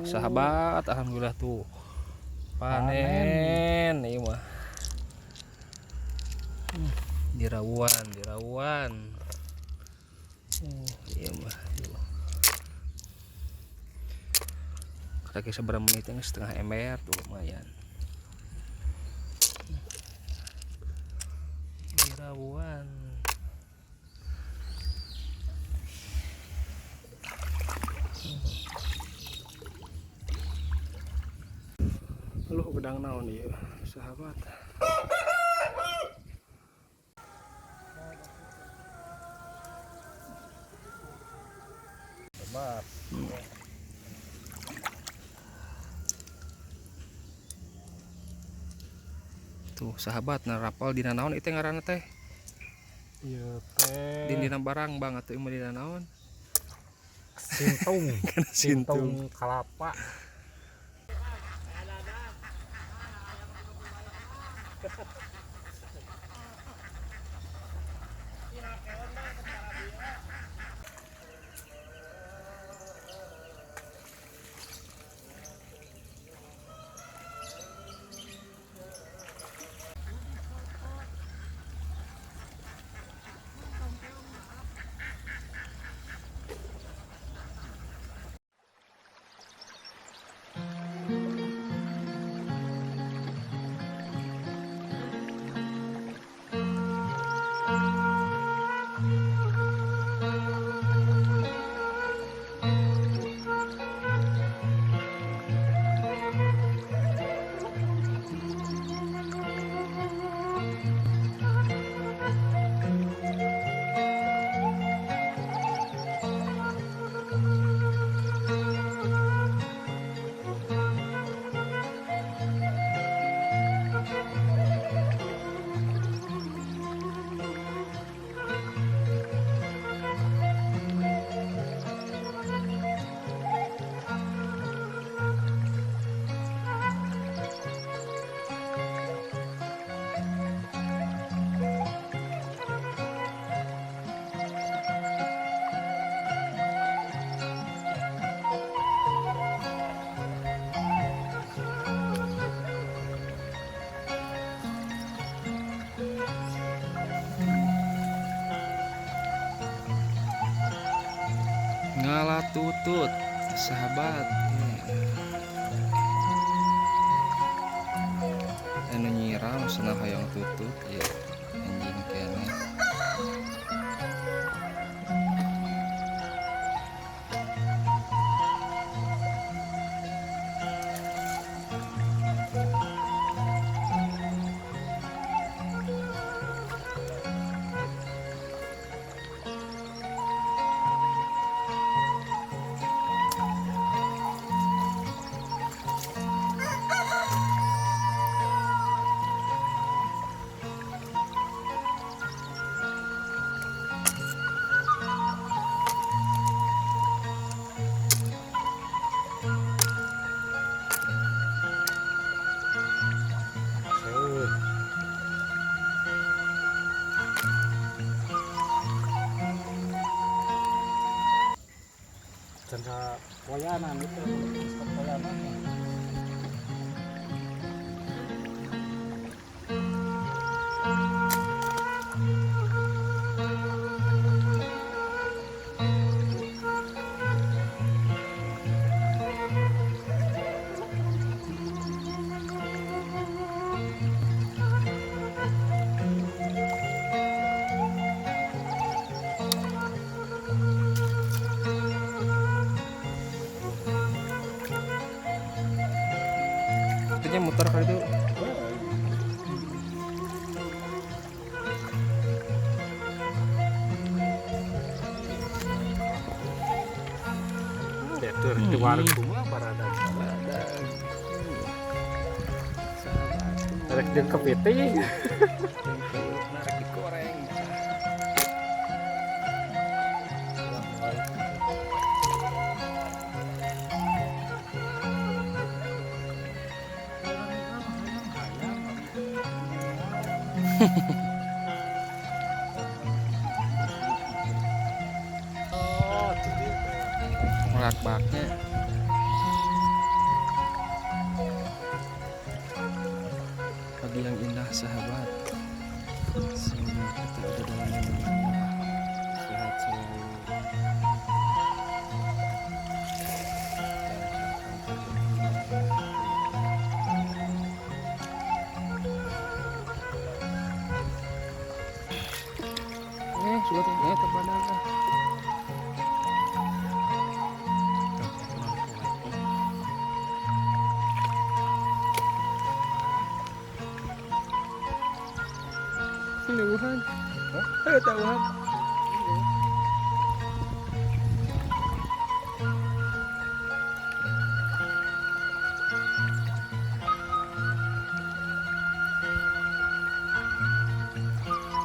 Sahabat, alhamdulillah tuh. Panen ieu mah. Dirawuan, dirawuan. Ieu mah. Kira-kira seberapa menit yang setengah ember tuh lumayan. Dirawuan. Lu gedang naon ieu, sahabat. Bebas. Tuh sahabat, nah rapal dina naon itu ngaranna teh? Ieu teh Dina barang bang atuh ieu mah dina naon? Sintung. Kana sintung. Sintung kalapa. Ngala tutut sahabat. Anu nyiram cenah hoyong tutut ya anjing keneh. Jangka poyanan itu, poyanan. Artinya muter kali itu. Detur di warung mah barada. Sahabat. Rek jeung kepiting. Rek digoreng. Oh, jadi Melak-baknya. Pagi yang indah, sahabat. Semoga kita ada dalam lindungan Allah. Sehat selalu. Lancarkan rezeki. Sudah tuh, terbadan ah. Tauhan. Hah? Tauhan.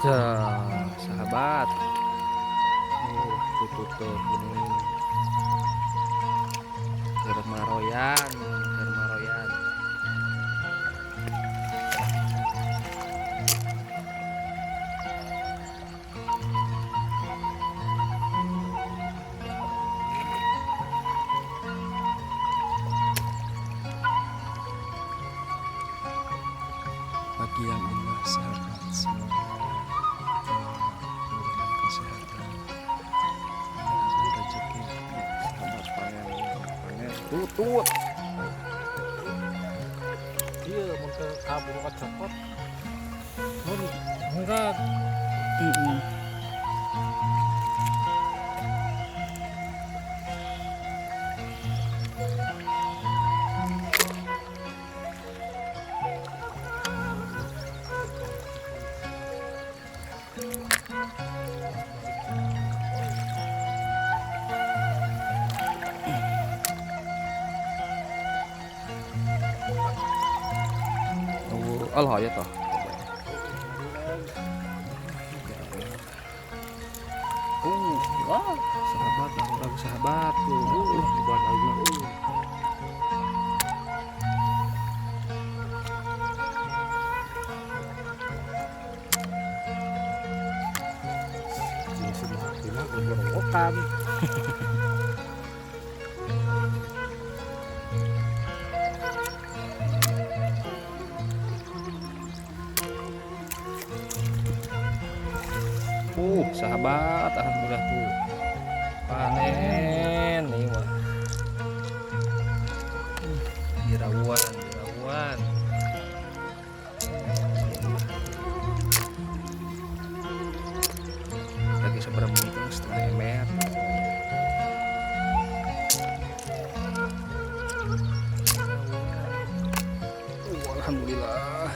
Cah, sahabat. Tutut tuh ini. Keur maroyan, keur maroyan. Pagi yang indah, sahabat, semoga Allah memberikan kesehatan dan rezeki, sahabat. Panen panen tutut. Iya, mun ke kabur copot. Mun enggak. Oh, Allah ya toh. Wah, sahabat, lagu sahabat tuh. Buat lagi. Ini semua tina gorowokan. Sahabat, alhamdulillah tuh panen nih mah. Dirawuan, dirawuan. Lagi seberapa mungkin setengah ember. Alhamdulillah.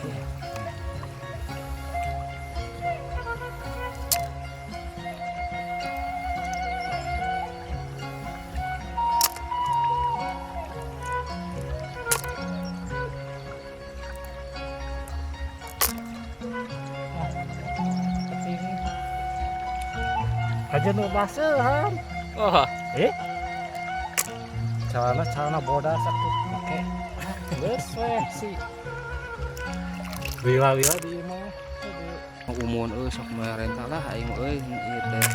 Aja nu baseuhan. Oh, Eh? Celana celana bodas atuh make. Geus we si. Lila-lila di imah. Umur euy sok merentah lah aing euy ieu teh.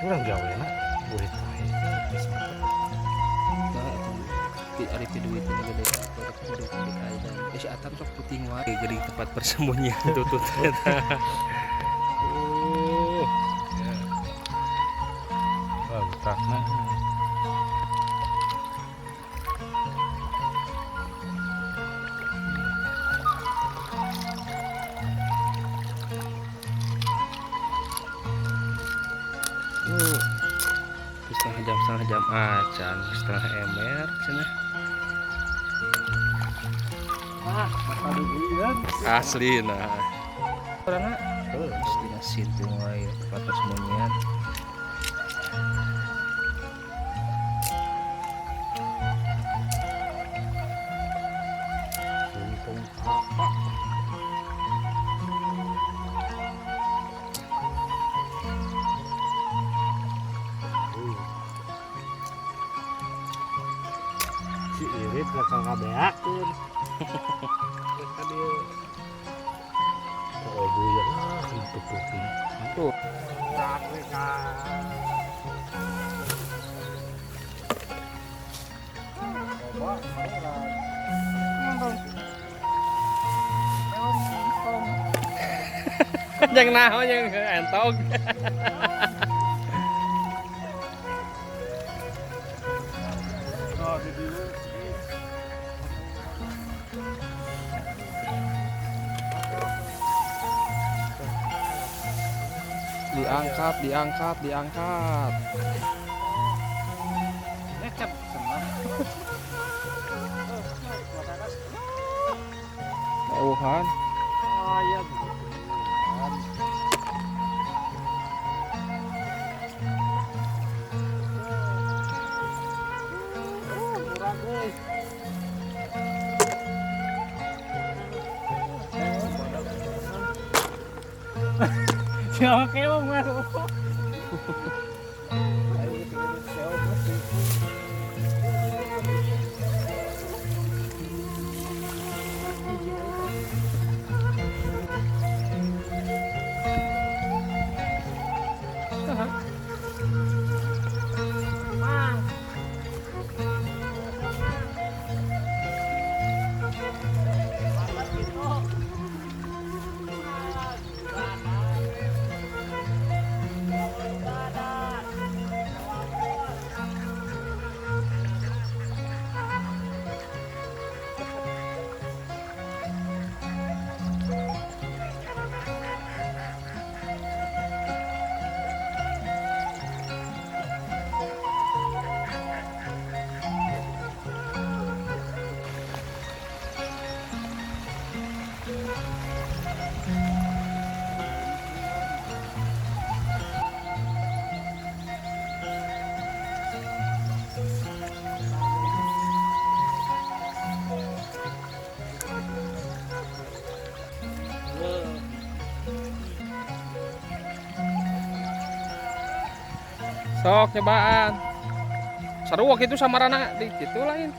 Urang gawena burit wae. Geus mantep. Nah, atuh di ari duit ini gede gede gede kaidan. Si Atam sok puting wae geuning tempat persembunyian tutut eta. Ya. Wah, utakna. Setengah jam acan, setengah ember cenah. Ah, masa duit. Asli nah. Orangna dina situ wae tempat persembunyian. Untung apa? Si irit bakal ngabeakeun. Ka dieu. Oh, buyang ah, kena tutupin. Tuh. Yang naon yang entog. Diangkat, diangkat, diangkat. Mauhan. Siapa keong mas? Sok nyobaan. Seru waktu itu sama Rana di situ lain.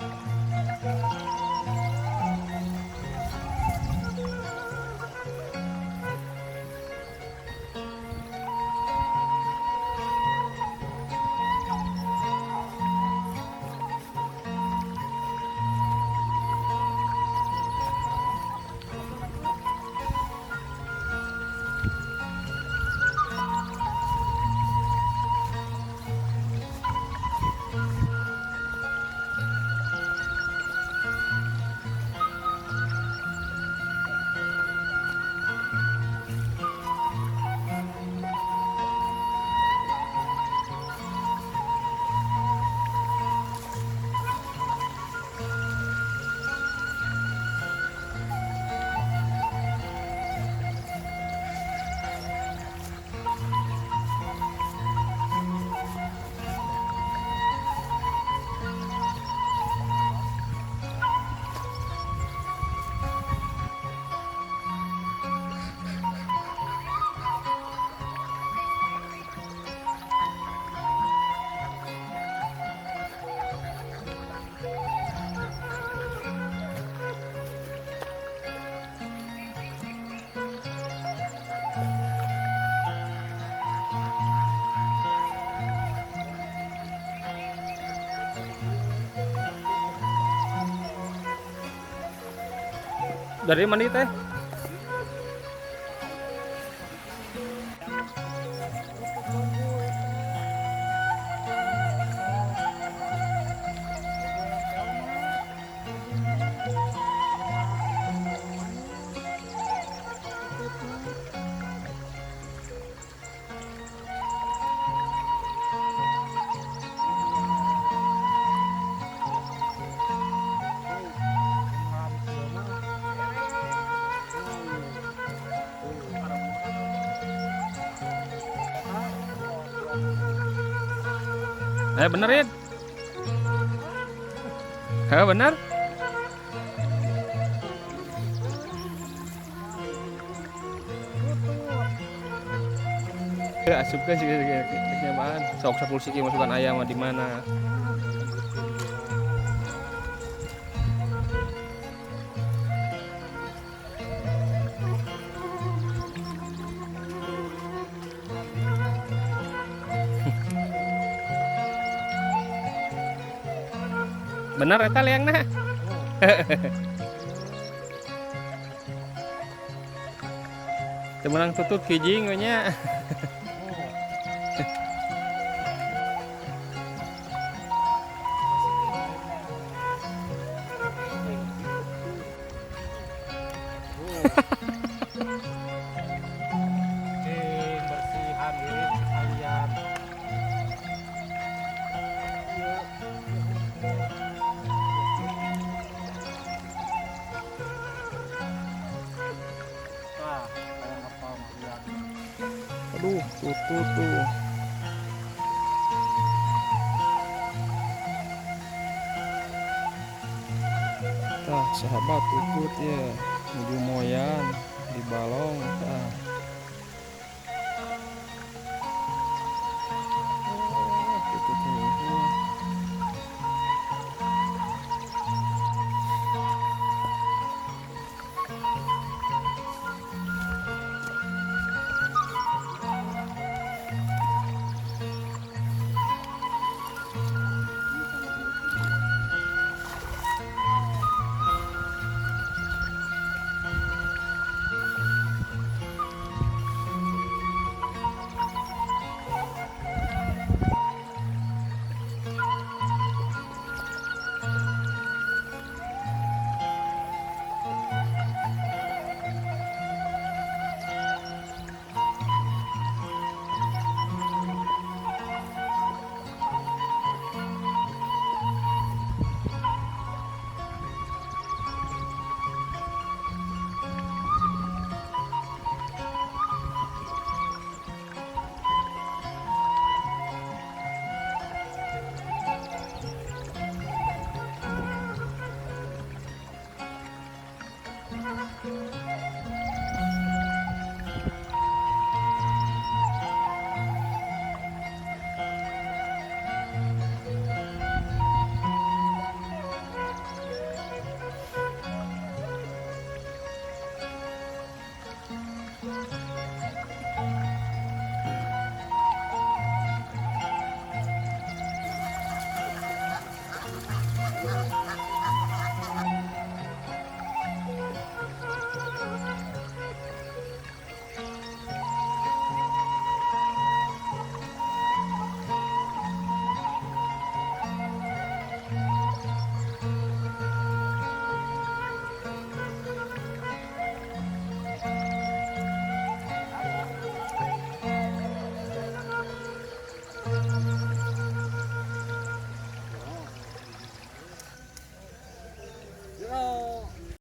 Dari mana teh? Bener ya? Bener? Asupkan sih kenyamanan. Sok 10 siki masukkan ayam di mana? Bener eta leangna. Teu meunang tutut kijing we nya. Cing bersihan irit sekalian. Wah, kayak apa mah lihat. Aduh, tutut tuh. Tah, sahabat, tutut ya. Nuju moyan di balong tah. Oh, tutut heueuh.